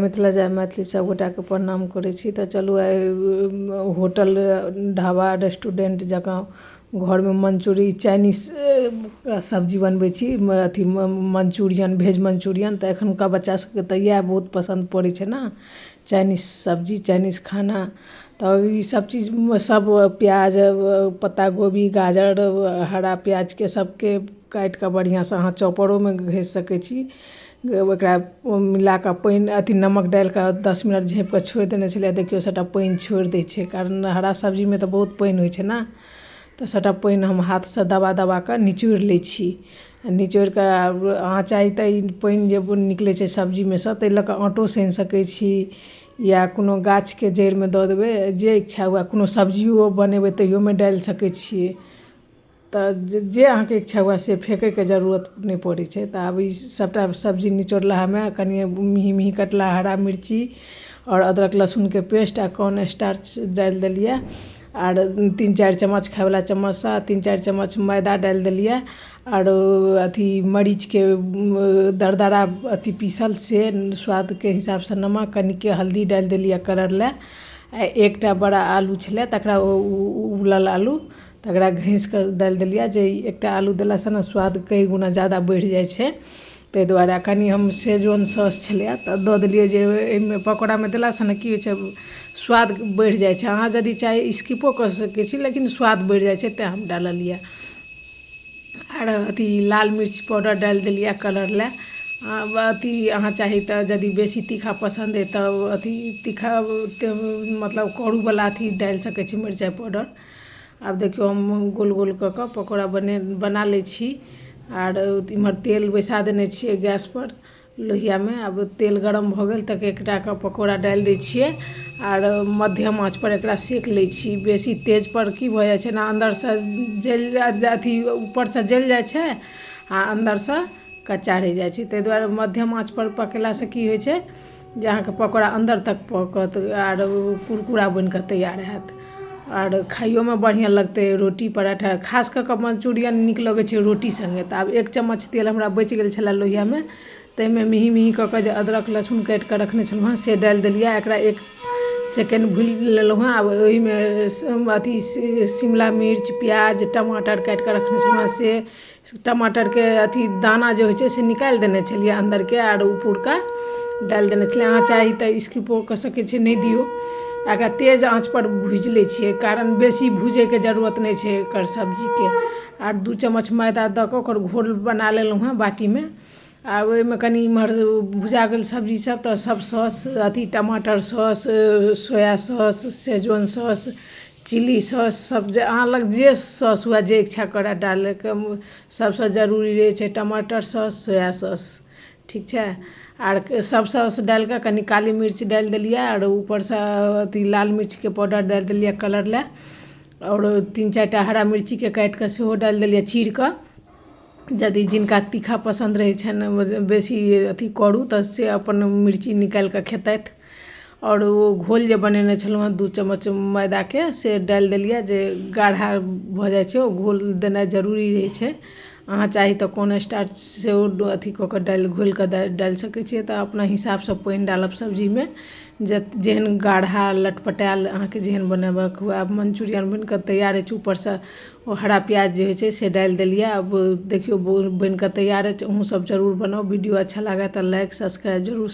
मिथिला जय मैथिली सभगोटाके प्रणाम करै छी तऽ चलू आइ होटल ढाबा रेस्टोरेन्ट जकाँ घरमे मञ्चूरी चाइनीज सब्जी बनबै छी अथी मञ्चूरियन भेज मञ्चूरियन तऽ एखुनका बच्चासभके तऽ इएह बहुत पसन्द पड़ै छै ने चाइनीज सब्जी चाइनीज खाना तऽ ईसब चीज सब प्याज पत्तागोभी गाजर हरा प्याजके सबके काटिकऽ बढ़िआँसँ अहाँ चॉपरोमे घसि सकै छी ओकरा मिलाकऽ पानि अथी नमक डालिकऽ 10 मिनट झाँपिकऽ छोड़ि देने छलिए देखिऔ सबटा पानि छोड़ि दै छै कारण हरा सब्जीमे तऽ बहुत पानि होइ छै ने तऽ सबटा पानि हम हाथसँ दबा दबाकऽ निचोड़ि लै छी निचोड़िकऽ अहाँ चाही तऽ ई पानि जे निकलै छै सब्जीमे सँ ताहि लऽ कऽ आँटो सानि सकै छी या कोनो गाछके जड़िमे दऽ देबै जे इच्छा हुअए कोनो सब्जिओ बनेबै तैओमे डालि सकै छिए तऽ जे अहाँके इच्छा हुअए से फेकैके जरूरत नहि पड़ै छै तऽ आब ई सबटा सब्जी निचोड़लाहामे कनि मेहीँ मेहीँ कटलाहा हरा मिर्ची आओर अदरक लहसुनके पेस्ट आओर कॉर्न स्टार्च डालि देलिए आओर 3-4 चम्मच खाइवला चम्मचसँ 3-4 चम्मच मैदा डालि देलिए आओर अथी मरीचके दरदरा अथी पीसल से स्वादके हिसाबसँ नमक कनिके हल्दी डालि देलिए कलरलए आओर एकटा बड़ा आलू छलै तकरा उबलल आलू तकरा घसिकऽ डालि देलिए जे एकटा आलू देलासँ ने स्वाद कइ गुना ज्यादा बढ़ि जाइ छै ताहि दुआरे कनि हम शेजवान सॉस छलैए तऽ दऽ देलिए जे एहिमे पकौड़ामे देलासँ ने की होइ छै स्वाद बढ़ि जाइ छै। अहाँ यदि चाही स्किपो कऽ सकै छी, लेकिन स्वाद बढ़ि जाइ छै तेँ हम डाललिए। आर अथी लाल मिर्च पाउडर डालि देलिए कलर लए। अथी अहाँ चाही तऽ यदि बेसी तीखा पसन्द अइ तऽ अथी तीखा मतलब करूवला अथी डालि सकै छी, मिरचाइ पाउडर। आब देखियौ, हम गोल गोल कऽ कऽ पकौड़ा बना लै छी। आर इम्हर तेल बैसा देने छियै गैसपर लोहियामे। आब तेल गरम भऽ गेल तऽ एकटाके पकौड़ा डालि दै छियै आर मध्यम आँचपर एकरा सेक लै छी। बेसी तेजपर की भऽ जाइ छै ने, अन्दरसँ जलि अथी ऊपरसँ जलि जाइ छै आओर अन्दरसँ कच्चा रहि जाइ छै। ताहि दुआरे मध्यम आँचपर पकेलासँ की होइ छै जे अहाँके पकौड़ा अन्दर तक पकत आर कुरकुरा बनिकऽ तैयार हैत आर खाइओमे बढ़िआँ लगतै। रोटी पराठा, खास कऽ कऽ मञ्चूरियन नीक लगै छै रोटी सङ्गे। तऽ आब एक चम्मच तेल हमरा बचि गेल छलै लोहियामे, ताहिमे मेहीँ मेहीँ कऽ कऽ जे अदरक लहसुन काटिकऽ रखने छलहुँ हेँ से डालि देलिए। एकरा एक सेकेण्ड भुजि लेलहुँ हेँ। आब ओहिमे अथी शिमला मिर्च, प्याज, टमाटर काटिकऽ रखने छलहुँ हेँ, से टमाटरके अथी दाना जे होइ छै से निकालि देने छलिए अन्दरके आर उपरका डालि देने छलिए। अहाँ चाही तऽ स्किपो कऽ सकै छिए, नहि दिऔ। एकरा तेज आँचपर भुजि लै छिए, कारण बेसी भुजैके जरूरत नहि छै एकर सब्जीके। आर 2 चम्मच मैदा दऽ कऽ ओकर घोल बना लेलहुँ हेँ बाटीमे। आ ओहिमे कनि इम्हर भुजा गेल सब्जी सब तऽ सब सॉस, अथी टमाटर sauce, soya sauce, schezwan sauce, chilli sauce, सब जे अहाँ लग जे सॉस हुए, जे इच्छा करए डालैके। सबसँ जरूरी रहै छै टमाटर सॉस, सोया सॉस, ठीक छै? आर सब सॉस डालिकऽ कनि काली मिर्च डालि देलिए आओर ऊपरसँ अथी लाल मिर्चके पाउडर डालि देलिए कलर लए। आओर 3-4 टा हरा मिर्चीके काटिकऽ सेहो डालि देलिए चीरिकऽ। यदि जिनका तीखा पसन्द रहै छनि, बेसी अथी करू, तऽ से अपन मिर्ची निकालिकऽ खेतथि। आओर ओ घोल जे बनेने छलहुँ हेँ 2 चम्मच मैदाके, से डालि देलिए जे गाढ़ा भऽ जाइ छै। ओ घोल देनाइ जरूरी रहै छै। अहाँ चाही तऽ कॉर्न स्टार्च सेहो अथी कऽ कऽ डालि घोलिकऽ डालि सकै छिए। तऽ अपना हिसाबसँ पानि डालब सब्जीमे, जेहन गाढ़ा लटपटाएल अहाँके जेहन बनेबाक हुए। आब मञ्चूरियन बनिकऽ तैयार अछि। ऊपरसँ ओ हरा प्याज जे होइ छै से डालि देलिए। आब देखिऔ, बनिकऽ तैयार अछि। अहूँसब जरूर बनाउ। वीडियो अच्छा लागै तऽ लाइक, सब्सक्राइब जरूर।